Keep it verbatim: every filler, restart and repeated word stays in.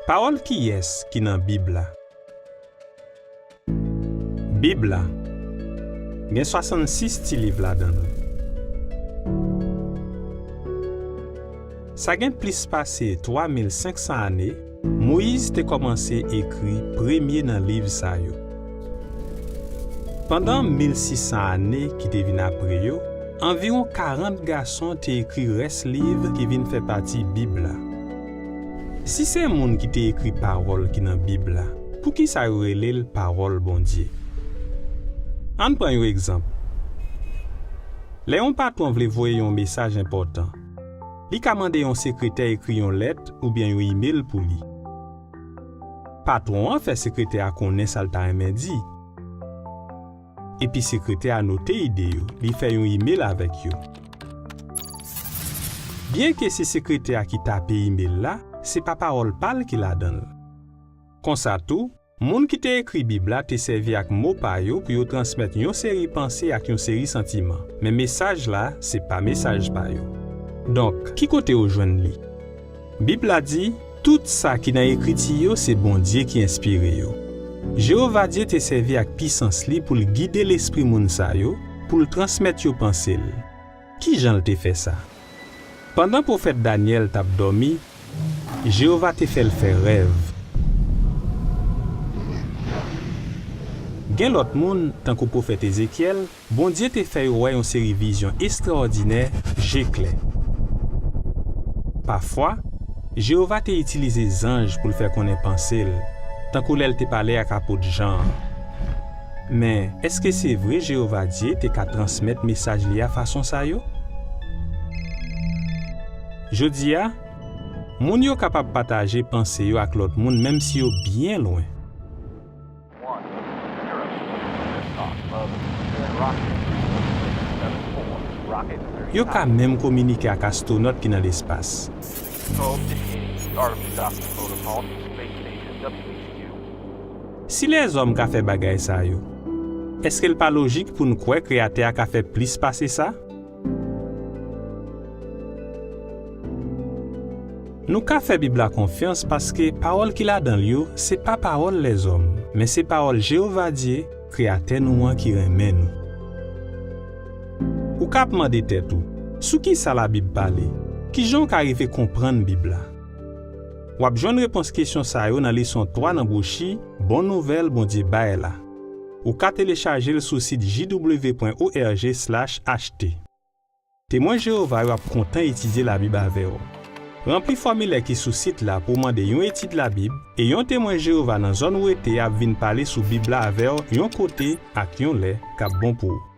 Pawòl kiyès ki nan Bib la? Bib la gen swasannsis ti liv ladan l. Sa gen plis pase twa mil senk san ane, Moyiz te kòmanse ekri premye nan liv sa yo. Pandan mil sis san ane ki te vin apre yo, anviwon karant gason te ekri rès liv ki vin fè pati Bib la. Si se moun ki te ekri pawòl ki nan Bib la, poukisa yo rele l pawòl Bondye? Ann pran yon egzanp. Lè yon patwon vle voye yon mesaj enpòtan, li ka mande yon sekretè ekri yon lèt oubyen yon imèl pou li. Patwon an fè sekretè a konnen sa l ta renmen di. Epi sekretè a note ide yo, li fè yon imèl avèk yo. Byenke se sekretè a ki tape imèl la, se pa pawòl pa l ki ladan l. Konsa tou, moun ki te ekri Bib la te sèvi ak mo pa yo pou yo transmèt yon seri panse ak yon seri santiman, men mesaj la, se pa mesaj pa yo. Donk, ki kote yo jwenn li? Bib la di, tout sa ki nan ekriti yo se Bondye ki enspire yo. Jewova Dye te sèvi ak pisans li pou l gide lespri moun sa yo, pou l transmèt yo panse l. Ki jan l te fè sa? Pandan pwofèt Danyèl t ap dòmi, Jewova te fè l fè rèv. Gen lòt moun, tankou pwofèt Ezekyèl, Bondye te fè yo wè yon seri vizyon estrawòdinè, je klè. Pafwa, Jewova te itilize zanj pou l fè konnen panse l, tankou lè l te pale ak apot Jan an. Men, èske se vre Jewova Dye te ka transmèt mesaj li a fason sa yo? Jodi a, moun yo kapab pataje panse yo ak lòt moun menm si yo byen lwen. Yo ka menm kominike ak astwonòt ki nan lespas. Si lèzòm ka fè bagay sa yo, èske l pa lojik pou n kwè Kreyatè a ka fè plis pase sa? Nou ka fè Bib la konfyans paske pawòl ki ladan l yo se pa pawòl lèzòm, men se pawòl Jewova Dye, Kreyatè nou an ki renmen nou. Ou ka ap mande tèt ou, sou ki sa Labib pale? Ki jan w ka rive konprann Bib la? W ap jwenn repons kesyon sa yo nan leson twa nan bwochi Bon Nouvèl Bondye bay la. Ou ka telechaje l sou sit J W pwen O R G slash H T. Temwen Jewova yo ap kontan etidye Labib avè w. Ranpli fòmilè ki sou sit la pou w mande yon etid Labib, e yon Temwen Jewova nan zòn ou rete ap vin pale sou Bib la avè w yon kote ak yon lè k ap bon pou ou.